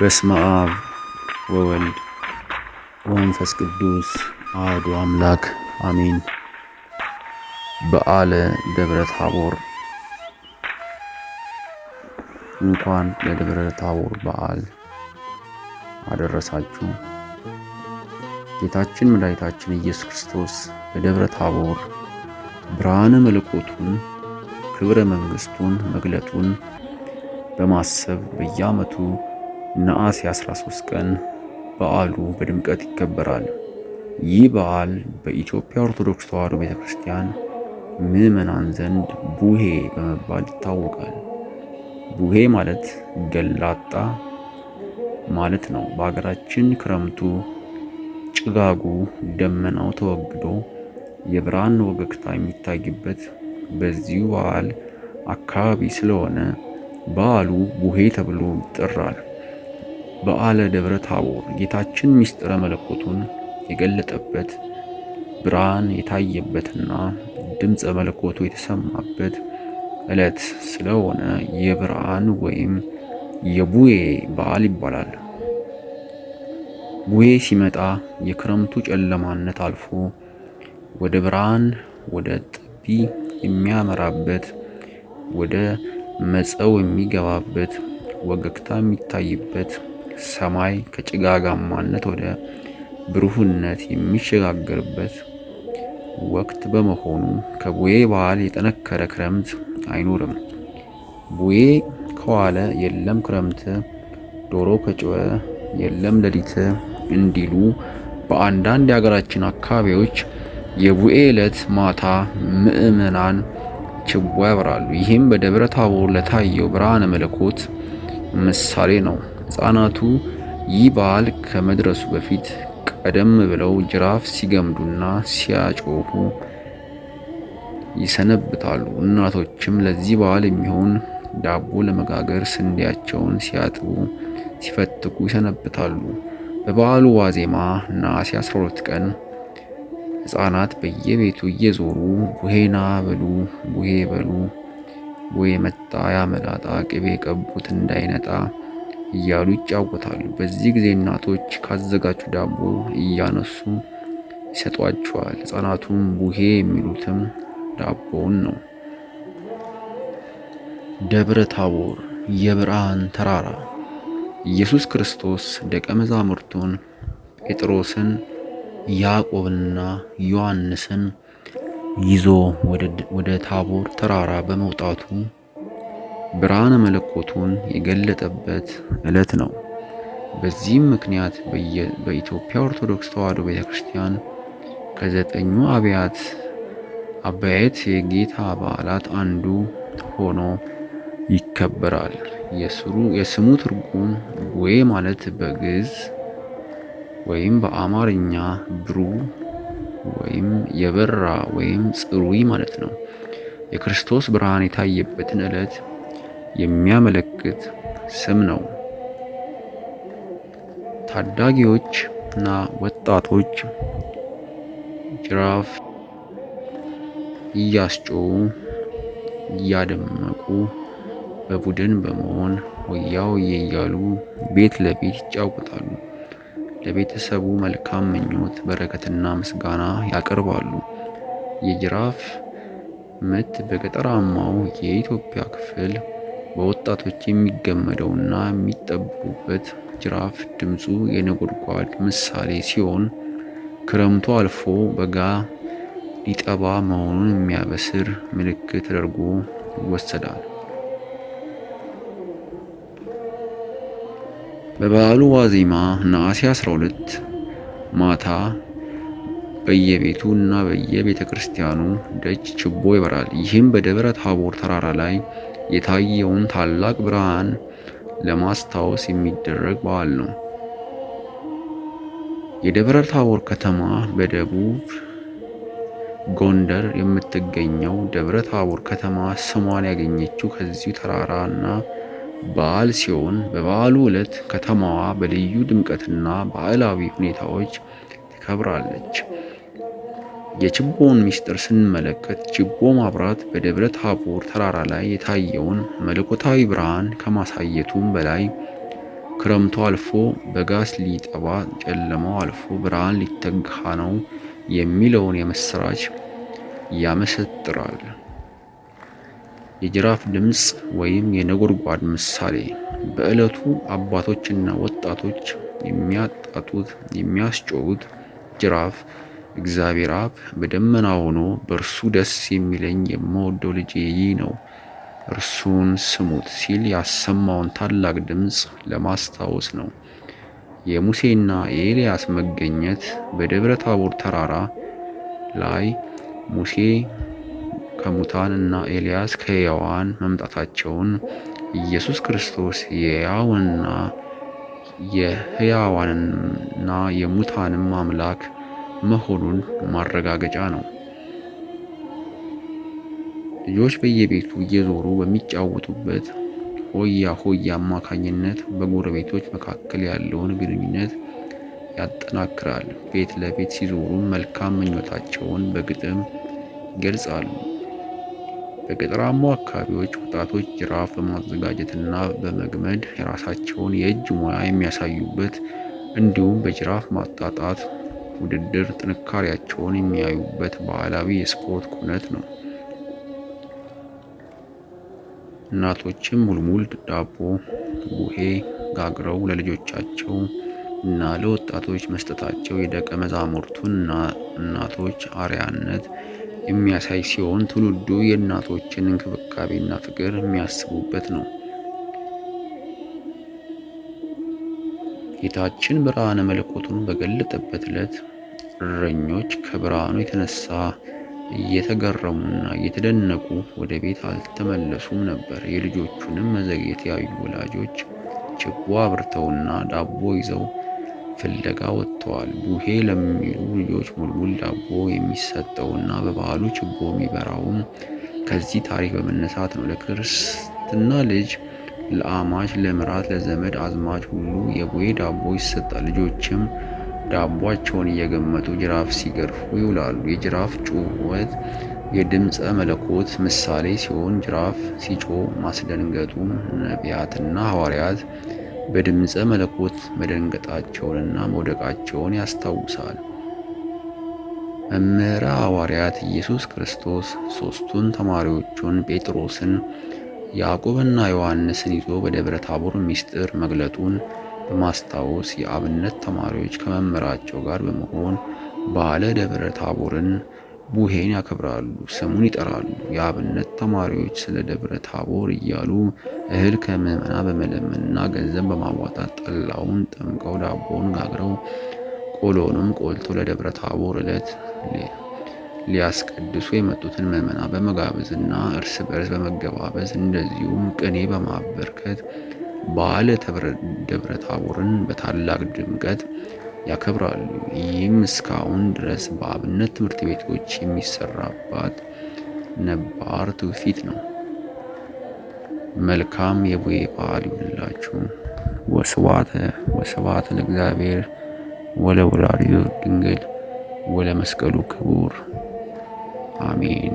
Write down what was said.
በስመ አብ ወወልድ ወመንፈስ ቅዱስ አሐዱ አምላክ አሜን። በዓለ ደብረ ታቦር። እንኳን ለደብረ ታቦር በዓል አደረሳችሁ። ጌታችን መድኃኒታችን ኢየሱስ ክርስቶስ በደብረ ታቦር ብርሃነ መለኮቱን ክብረ መንግሥቱን መግለጡን በማሰብ በየዓመቱ ነሐሴ 13 ቀን በዓሉ በድምቀት ይከበራል። ይህ በዓል በኢትዮጵያ ኦርቶዶክስ ተዋሕዶ ቤተክርስቲያን ምዕመናን ዘንድ ቡሄ በመባል ይታወቃል። ቡሄ ማለት ገላጣ ማለት ነው። በሀገራችን ክረምቱ ጭጋጉ ደመናው ተወግዶ የብርሃን ወገግታ የሚታይበት በዚሁ በዓል አካባቢ ስለሆነ በዓሉ ቡሄ ተብሎ ይጠራል። በዓለ ደብረ ታቦር ጌታችን ምስጢረ መለኮቱን የገለጠበት፣ ብርሃን የታየበትና ድምፀ መለኮቱ የተሰማበት ዕለት ስለሆነ የብርሃን ወይም የቡሄ በዓል ይባላል። ቡሄ ሲመጣ የክረምቱ ጨለማነት አልፎ ወደ ብርሃን ወደ ጥቢ የሚያመራበት፣ ወደ መጸው የሚገባበት፣ ወገግታ የሚታይበት፣ ሰማይ ከጭጋጋማነት ወደ ብሩህነት የሚሸጋገርበት ወቅት በመሆኑ ከቡሄ በዓል የጠነከረ ክረምት አይኖርም። ቡሄ ከዋለ የለም ክረምት፣ ዶሮ ከጮኸ የለም ሌሊት እንዲሉ በአንዳንድ የሀገራችን አካባቢዎች የቡሄ ዕለት ማታ ምዕመናን ችቦ ያበራሉ። ይህም በደብረ ታቦር ለታየው ብርሃነ መለኮት ምሳሌ ነው። ሕፃናቱ ይህ በዓል ከመድረሱ በፊት ቀደም ብለው ጅራፍ ሲገምዱና ሲያጮሁ ይሰነብታሉ። እናቶችም ለዚህ በዓል የሚሆን ዳቦ ለመጋገር ስንዴያቸውን ሲያጥቡ ሲፈትጉ ይሰነብታሉ። በበዓሉ ዋዜማ ነሐሴ 12 ቀን ሕፃናት በየቤቱ እየዞሩ ቡሄና በሉ ቡሄ በሉ፣ ቡሄ መጣ ያመላጣ፣ ቅቤ ቀቡት እንዳይነጣ እያሉ ይጫወታሉ። በዚህ ጊዜ እናቶች ካዘጋጁ ዳቦ እያነሱ ይሰጧቸዋል። ሕፃናቱም ቡሄ የሚሉትም ዳቦውን ነው። ደብረ ታቦር የብርሃን ተራራ ኢየሱስ ክርስቶስ ደቀ መዛሙርቱን ጴጥሮስን፣ ያዕቆብንና ዮሐንስን ይዞ ወደ ታቦር ተራራ በመውጣቱ ብርሃነ መለኮቱን የገለጠበት ዕለት ነው። በዚህም ምክንያት በኢትዮጵያ ኦርቶዶክስ ተዋሕዶ ቤተክርስቲያን ከዘጠኙ አብያት የጌታ በዓላት አንዱ ሆኖ ይከበራል። የስሙ ትርጉም ቡሄ ማለት በግዕዝ ወይም በአማርኛ ብሩህ ወይም የበራ ወይም ጽሩይ ማለት ነው። የክርስቶስ ብርሃን የታየበትን ዕለት የሚያመለክት ስም ነው። ታዳጊዎች እና ወጣቶች ጅራፍ እያስጮሁ እያደመቁ በቡድን በመሆን ሆያ ሆዬ እያሉ ቤት ለቤት ይጫወታሉ። ለቤተሰቡ መልካም ምኞት፣ በረከትና ምስጋና ያቀርባሉ። የጅራፍ ምት በገጠራማው የኢትዮጵያ ክፍል በወጣቶች የሚገመደውና የሚጠበቡበት ጅራፍ ድምፁ የነጎድጓድ ምሳሌ ሲሆን፣ ክረምቱ አልፎ በጋ ሊጠባ መሆኑን የሚያበስር ምልክት ተደርጎ ይወሰዳል። በበዓሉ ዋዜማ ነሐሴ 12 ማታ በየቤቱ እና በየቤተክርስቲያኑ ደጅ ችቦ ይበራል። ይህም በደብረ ታቦር ተራራ ላይ የታየውን ታላቅ ብርሃን ለማስታወስ የሚደረግ በዓል ነው። የደብረ ታቦር ከተማ በደቡብ ጎንደር የምትገኘው ደብረ ታቦር ከተማ ስሟን ያገኘችው ከዚሁ ተራራ እና በዓል ሲሆን፣ በበዓሉ ዕለት ከተማዋ በልዩ ድምቀትና ባህላዊ ሁኔታዎች ትከብራለች። የችቦውን ምስጢር ስንመለከት ችቦ ማብራት በደብረ ታቦር ተራራ ላይ የታየውን መለኮታዊ ብርሃን ከማሳየቱም በላይ ክረምቱ አልፎ በጋስ ሊጠባ፣ ጨለማው አልፎ ብርሃን ሊተካ ነው የሚለውን የምስራች ያመሰጥራል። የጅራፍ ድምፅ ወይም የነጎድጓድ ምሳሌ በዕለቱ አባቶችና ወጣቶች የሚያጣጡት የሚያስጮሁት ጅራፍ እግዚአብሔር አብ በደመና ሆኖ በእርሱ ደስ የሚለኝ የምወደው ልጄ ይህ ነው፣ እርሱን ስሙት ሲል ያሰማውን ታላቅ ድምፅ ለማስታወስ ነው። የሙሴና የኤልያስ መገኘት በደብረ ታቦር ተራራ ላይ ሙሴ ከሙታን እና ኤልያስ ከሕያዋን መምጣታቸውን ኢየሱስ ክርስቶስ የሕያውንና የሕያዋንና የሙታንም አምላክ መሆኑን ማረጋገጫ ነው። ልጆች በየቤቱ እየዞሩ በሚጫወቱበት ሆያ ሆዬ አማካኝነት በጎረቤቶች መካከል ያለውን ግንኙነት ያጠናክራል። ቤት ለቤት ሲዞሩም መልካም ምኞታቸውን በግጥም ይገልጻሉ። በገጠራማው አካባቢዎች ወጣቶች ጅራፍ በማዘጋጀትና በመገመድ የራሳቸውን የእጅ ሙያ የሚያሳዩበት እንዲሁም በጅራፍ ማጣጣት ውድድር ጥንካሬያቸውን የሚያዩበት ባህላዊ የስፖርት ኩነት ነው። እናቶችም ሙልሙል ዳቦ (ቡሄ) ጋግረው ለልጆቻቸው እና ለወጣቶች መስጠታቸው የደቀ መዛሙርቱን እናቶች አርአያነት የሚያሳይ ሲሆን፣ ትውልዱ የእናቶችን እንክብካቤና ፍቅር የሚያስብበት ነው። ጌታችን ብርሃነ መለኮቱን በገለጠበት ዕለት እረኞች ከብርሃኑ የተነሳ እየተገረሙና እየተደነቁ ወደ ቤት አልተመለሱም ነበር። የልጆቹንም መዘግየት ያዩ ወላጆች ችቦ አብርተውና ዳቦ ይዘው ፍለጋ ወጥተዋል። ቡሄ ለሚሉ ልጆች ሙልሙል ዳቦ የሚሰጠውና በበዓሉ ችቦ የሚበራውም ከዚህ ታሪክ በመነሳት ነው። ለክርስትና ልጅ፣ ለአማች፣ ለምራት፣ ለዘመድ አዝማድ ሁሉ የቡሄ ዳቦ ይሰጣል። ልጆችም ዳቧቸውን እየገመጡ ጅራፍ ሲገርፉ ይውላሉ። የጅራፍ ጩኸት የድምፀ መለኮት ምሳሌ ሲሆን፣ ጅራፍ ሲጮህ ማስደንገጡም ነቢያትና ሐዋርያት በድምፀ መለኮት መደንገጣቸውንና መውደቃቸውን ያስታውሳል። መምህረ ሐዋርያት ኢየሱስ ክርስቶስ ሦስቱን ተማሪዎቹን ጴጥሮስን፣ ያዕቆብንና ዮሐንስን ይዞ በደብረ ታቦር ምስጢር መግለጡን በማስታወስ የአብነት ተማሪዎች ከመምህራቸው ጋር በመሆን በዓለ ደብረ ታቦርን ቡሄን ያከብራሉ፣ ስሙን ይጠራሉ። የአብነት ተማሪዎች ስለ ደብረ ታቦር እያሉ እህል ከምዕመናን በመለመንና ገንዘብ በማዋጣት ጠላውን ጠምቀው ዳቦውን ጋግረው ቆሎውንም ቆልተው ለደብረ ታቦር ዕለት ሊያስቀድሱ የመጡትን ምዕመናን በመጋበዝና እርስ በርስ በመገባበዝ እንደዚሁም ቅኔ በማበርከት በዓለ ደብረ ታቦርን በታላቅ ድምቀት ያከብራሉ። ይህም እስካሁን ድረስ በአብነት ትምህርት ቤቶች የሚሰራበት ነባር ትውፊት ነው። መልካም የቡሄ በዓል ይሁንላችሁ። ወስብሐት ለእግዚአብሔር ወለወላዲቱ ድንግል ወለመስቀሉ ክቡር አሜን።